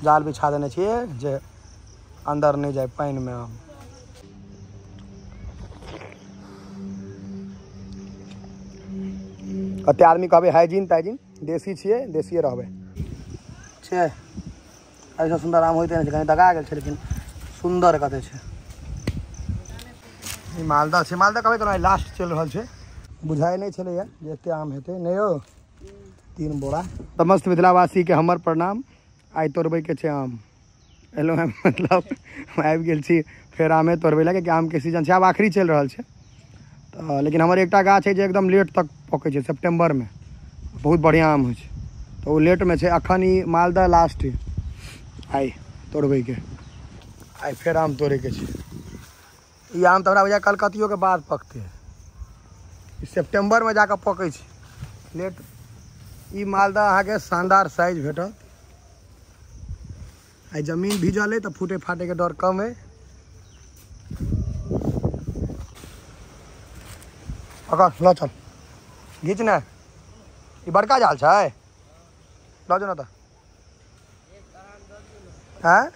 जाल बिछा देने छियै जे अंदर नहीं जाए पानि में आम। कते आदमी कहबै हाइजीन ताइजीन, देसी छियै देसिए रहबै छै। एहिसँ सुन्दर आम होइते नहि छै, कनि दगा गेल छै लेकिन सुन्दर कते छै। ई मालदह छै, मालदह कहबै तऽ लास्ट चलि रहल छै। बुझाइ नहि छलैया जे एते आम हेतै। नहि यौ 3 बोरा। समस्त मिथिलावासीके हमर प्रणाम। आइ तोड़बैके छै आम। एलहुँ हेँ, मतलब आबि गेल छी फेर आमे तोड़बै लए, कियाकि आमके सीजन छै, आब आखिरी चलि रहल छै। तऽ लेकिन हमर एकटा गाछ है जे एकदम लेट तक पकै छै, सेप्टेम्बरमे बहुत बढ़िआँ आम होइ छै, तऽ ओ लेटमे छै। अखन ई मालदह लास्ट आइ तोड़बैके, आइ फेर आम तोड़ैके छै। ई आम तऽ हमरा बुझाइ कलकतियोके बाद पकतै, ई सेप्टेम्बरमे जाकऽ पकै छै लेट। ई मालदह अहाँके शानदार साइज भेटत। आइ जमीन भीजल अइ तऽ फूटे फाटेके डर कम अइ। पकड़ लऽ चल, घीच ने। ई बड़का जाल छै, लऽ जो ने तऽ। आँय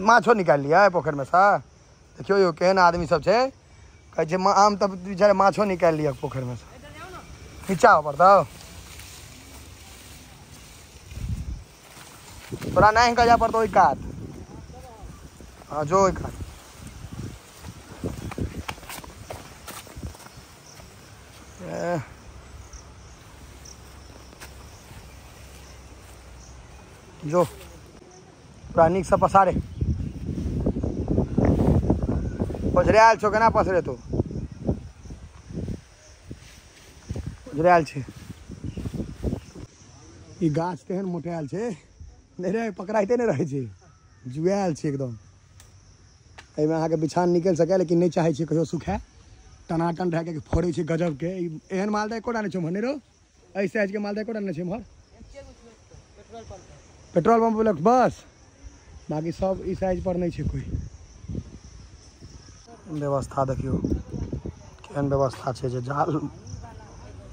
माछो निकालि लियै पोखरिमे सँ। देखियौ यौ केहन आदमी सब छै, कहै छै आम तऽ बेचारे माछो निकालि लिअ पोखरिमे सँ। नीचा आबऽ पड़तौ तोरा, नहि कऽ जाय पड़तौ ओहि कात। हँ जो ओहि कात। जो पूरा नीकसँ पसारे। ओझरायल छौ, केना पसरे तू? ओझरायल छै। ई गाछ तेहन मोटायल छै, नहि रे पकड़ाइते नहि रहै छै, जुआयल छै एकदम। एहिमे अहाँके बिछान निकलि सकै, लेकिन नहि चाहै छियै कहियो सुखाय। टनाटन भए के फोड़ै छै गजबके। एहन मालदह एकोटा नहि छै ओम्हर, नहि रौ? एहि साइजके मालदह एकोटा नहि छै ओम्हर। पेट्रोल पंप बोलक बस, बाकी सब ई साइज पर नहीं छै कोई। व्यवस्था देखियौ केहन व्यवस्था छै जे जाल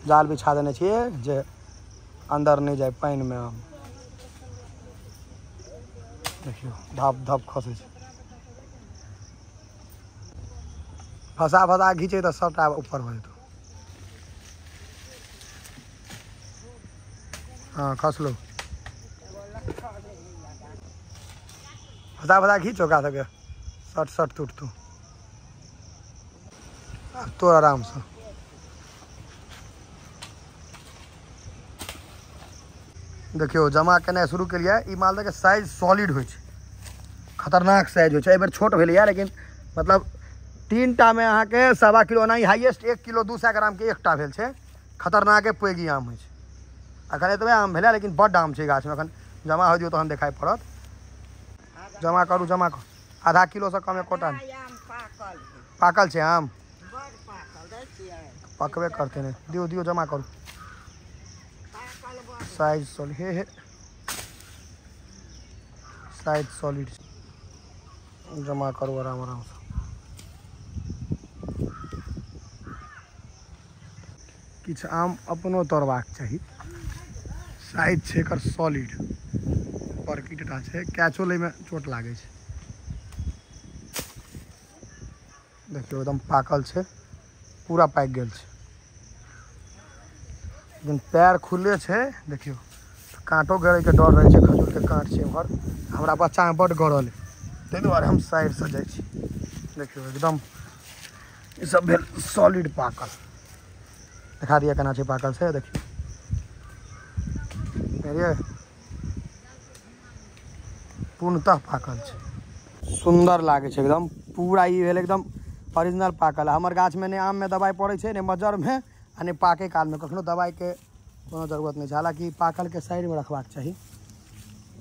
जाल बिछा देने छियै जे अंदर नहीं जाए पानि में आम। देखियौ धप धप खसै छै, फंसा फंसा घीचै तऽ सबटा ऊपर भऽ जेतौ। हाँ खसलो, फंसा फंसा घीच ओकरा सबके, सट सट टूटतौ। आब तोड़ आरामसँ। देखियौ जमा केनाइ शुरू केलियै। ई मालदहके साइज सॉलिड होइ छै, खतरनाक साइज होइ छै। एहि बेर छोट भेलैए लेकिन मतलब 3टा में अहाँके 1.25 किलो, ओनाही हाइएस्ट 1 किलो 200 ग्रामके एकटा भेल छै। खतरनाके पैघ ई आम होइ छै। अखन एतबे आम भेलै लेकिन बड्ड आम छै गाछमे। अखन जमा होइ दियौ तहन देखाइ पड़त। जमा करू, जमा करू। आधा किलोसँ कम एकोटा नहि। पाकल छै आम, पकबे करतै ने। दियौ दियौ जमा करू। साइज सॉलिड, हे हे साइज सॉलिड। जमा करू आराम आरामसँ। किछु आम अपनो तोड़बाक चाही। साइज छै एकर सॉलिड, बड़की टटा छै, कैचो लैमे चोट लागै छै। देखियौ एकदम पाकल छै, पूरा पाकि गेल छै, लेकिन पैर खुले छै। देखियौ काँटो गड़ैके डर रहै छै, खजूरके काँट छै एम्हर। हमरा बच्चामे बड्ड गड़ल है, ताहि दुआरे हम साइडसँ जाइ छी। देखियौ एकदम ई सब भेल सॉलिड पाकल। देखा दिअ केना छै पाकल से। देखियौ पूर्णतः पाकल छै, सुन्दर लागै छै एकदम पूरा। ई भेल एकदम ओरिजिनल पाकल। हमर गाछमे नहि आममे दबाइ पड़ै छै, नहि मज्जरमे आ नहि पाकै कालमे कखनो दबाइके कोनो जरूरत नहि छै। हालाँकि पाकलके साइडमे रखबाक चाही,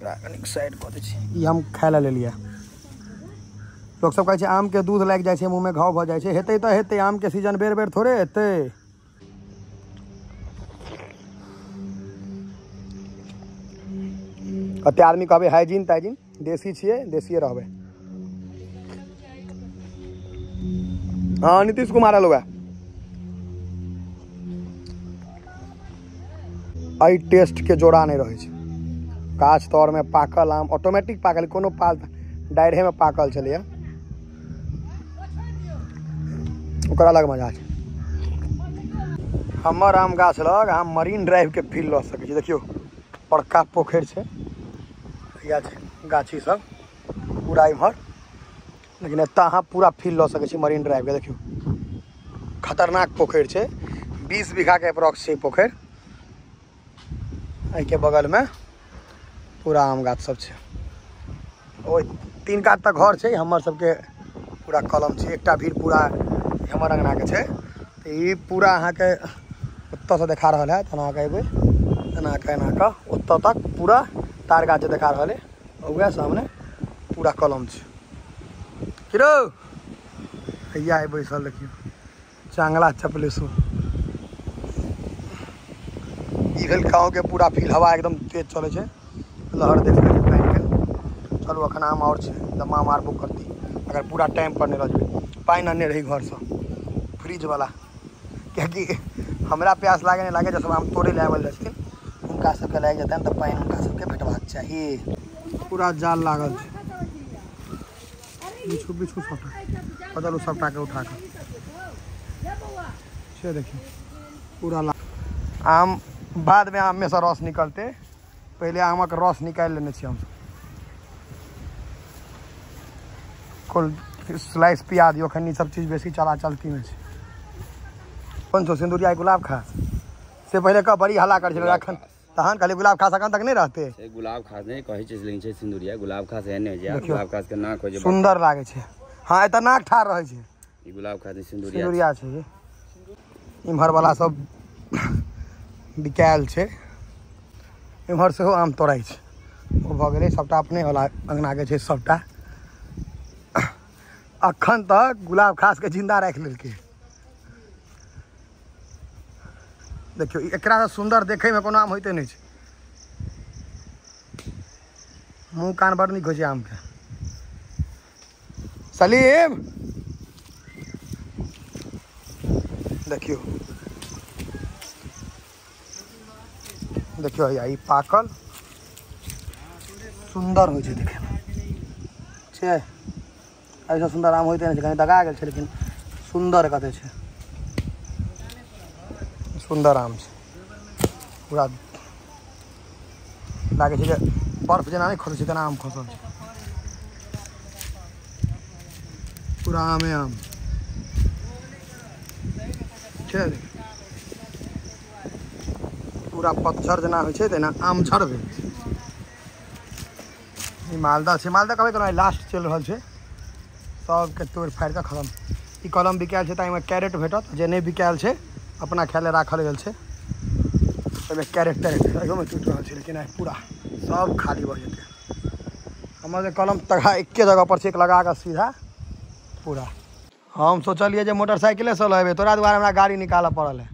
कनिक साइड कऽ दै छी। ई हम खाय लए लेलियै। लोक सब कहै छै आमके दूध लागि जाइ छै, मुँहमे घाव भऽ जाइ छै। हेतै तऽ हेतै, आमके सीजन बेर बेर थोड़े हेतै। कते आदमी कहबै हाइजीन ताइजीन, देसी छियै देसिए रहबै। हाँ नीतीश कुमार आयल होगा। एहि टेस्ट के जोड़ा नहि रहै छै। गाछ तर में पाकल आम ऑटोमेटिक पाकल, कोनो पाल डायरे में पाकल छलैया, ओकर अलग मजा छै। हमर आम गाछ लग अहाँ मरीन ड्राइव के फील लऽ सकै छी। देखियौ बड़का पोखरि छै, इएह छै गाछी सब पूरा इम्हर, लेकिन एतऽ अहाँ पूरा फील लऽ सकै छी मरीन ड्राइव के। देखियौ खतरनाक पोखरि छै, 20 बीघा के अप्रोक्स छै पोखरि। एहिके बगल में पूरा आम गाछ सब छै। ओहि 3 कात तक घर छै हमर सबके, पूरा कलम छै, एकटा भीड़ पूरा हमर अंगना के छै। तऽ ई पूरा अहाँके ओतऽसँ देखा रहल है, एना कऽ एबै एना कऽ एना कऽ ओतऽ तक पूरा तार गाछ देखा रहल है, वएह सामने पूरा कलम छै। की रौ हैया बैसल देखियौ चांगला चपलेसो। ई भेल गाँव के पूरा फील, हवा एकदम तेज चलै छै, लहर देख सकै छी पानिके। चलू अखन आम आओर छै, दमा मारबो करती अगर पूरा टाइम पर नहि रह जेबै। पानि अनने रही घरसँ फ्रिजवला, कियाकि हमरा प्यास लागे नहि लागे, जब आम तोड़े लए आबल रहथिन हुनका सबके लागि जेतनि तऽ पानि हुनका सबके भेटबाक चाही। पूरा जाल लागल छै, बिछू बिछू सबटा बदलू सबटाके उठा कऽ से देखियौ पूरा आम। बाद में आम में से रस निकलते, पहले आमक रस निकालि लेने छियै हमसब। कोल्ड स्लाइस पिया दियौ, एखन ई सब चीज बेसी चला चलती में छै। कोन छौ सिन्दूरिया गुलाब खास से पहिले कह, बड़ी हल्ला करै छलै एखन, तहन कहली गुलाब खास एखन तक नहि रहते। गुलाब खास नहि कहै छै लेकिन छै सिन्दूरिया गुलाब खास, एहन नहि होइ छै गुलाब खास के नाक होइ छै सुंदर लागै छै। हाँ एतऽ नाक ठाढ़ रहै छै, ई गुलाब खास सिन्दूरिया सिन्दूरिया छै। इम्हर वाला सब बिकायल छै, इम्हर सेहो आम तोड़ै छै। ओ भऽ गेलै सबटा अपने वाला अंगना के छै सबटा। अखन तक गुलाब खास के जिंदा राखि लेलकै। देखियौ एकरा से सुंदर देखै में कोनो आम होइते नहि छै। मुँह कान बड़ नीक होइ छै आम के। सलीम देखियौ देखियौ ई पाकल सुंदर होइ छै देखैमे छै। एहिसँ सुंदर आम होइते नहि छै, कनि दगा गेल छै लेकिन सुंदर कते छै, सुंदर आम छै। पूरा लागै छै जे बर्फ जेना नहि खसै छै तेना आम खसल छै, पूरा आमे आम छै। पूरा पतझड़ जेना होइ छै तेना आम झड़ भेल छै। ई मालदह छै, मालदह कहबै तऽ लास्ट चलि रहल छै, सबके तोड़ि फाड़ि कऽ खतम। ई कलम बिकायल छै तऽ एहिमे कैरेट भेटत, जे नहि बिकायल छै अपना खाय लए राखल गेल छै। ओहिमे कैरेट तैरेट एहियोमे टूटि रहल छै, लेकिन आइ पूरा सब खाली भऽ जेतै। हमर जे कलम तगड़ा एके जगह पर छै, एक लगा कऽ सीधा पूरा। हम सोचलियै जे मोटरसाइकिलेसँ लऽ अयबै, तोरा दुआरे हमरा गाड़ी निकालऽ पड़ल है।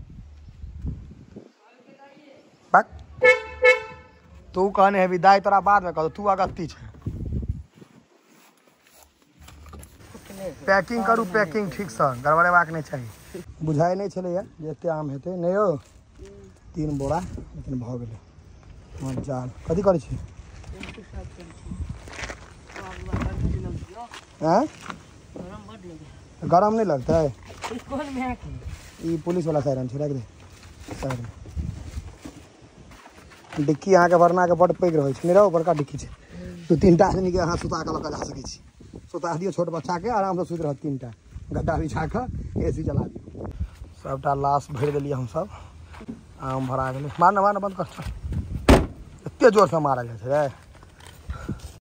तू कहने हेबी दाइ तोरा बादमे कहतौ, तू अगत्ती छै। पैकिंग करू, पैकिंग ठीकसँ, गड़बड़ेबाक नहि चाही। बुझाइ नहि छलैया जे एते आम हेतै, नहि यौ 3 बोरा लेकिन भऽ गेलै। जाल कथी करै छी? आँय गरम नहि लगतै? ई पुलिस वाला सायरन छै, राखि दे साइडमे। डिक्की अहाँके वरनाके बड्ड पैघ रहै छै, नहि रहौ बड़का डिक्की छै, 2-3 टा आदमीके अहाँ सुता कऽ लऽ कऽ जा सकै छी। सुता दियौ छोट बच्चाके, आरामसँ सुति रहत, 3 टा गद्दा बिछा कऽ AC चला दियौ। सबटा लाश भरि देलियै हमसब, आम भरा गेलै। मार ना मार ना, बंद कर, एते जोरसँ मारल जाइ छै रे।